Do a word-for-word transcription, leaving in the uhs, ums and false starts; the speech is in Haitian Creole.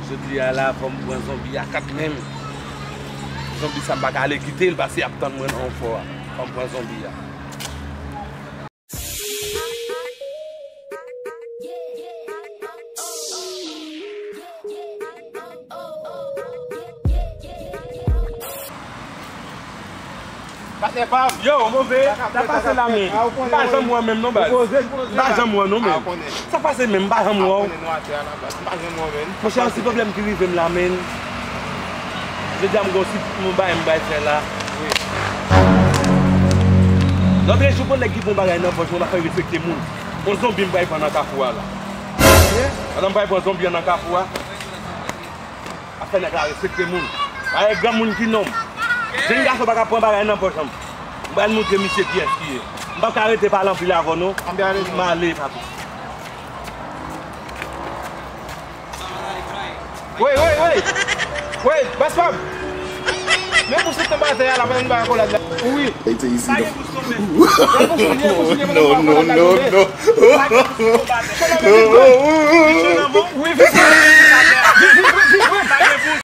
Jodi a la, fò m pran zonbi a kat men m. Zonbi sa m pa ka ale kite l, paske y ap tann mwen nan fò a. Fò m pran zonbi a. Patnè pa m. Yo, move. Sa pase la, men. M pa janm wè w menm non, baz. M pa janm wè w non, men. Sa pase menm, m pa janm wè w. Monchè, yon ti pwoblèm ki rive m la, men. Jodi a m gon ti, m bay, m bay fè la. Lòt jou, pou nèg ki pran bagay nan pòch mwen, m ap fè respekte moun. Yon zonbi m pral pran nan kafou a la. Pandan m pral pran zonbi an nan kafou a, ap fè nèg la respekte moun. Bagay granmoun ki nonm. Jenn gason pa ka pran bagay nan pòch an. M pral montre misye kiyès ki ye. M p ap ka rete pale anpil avè w non. M ale, papi. Wey, wey, wey! Wey, baz pa m! Men pou sot anba tè a la, pandan nou bay akolad la. Wi. Ey, se isi non. Pral pou soulye, pou soulye, pandan nou bay akolad la tonbe.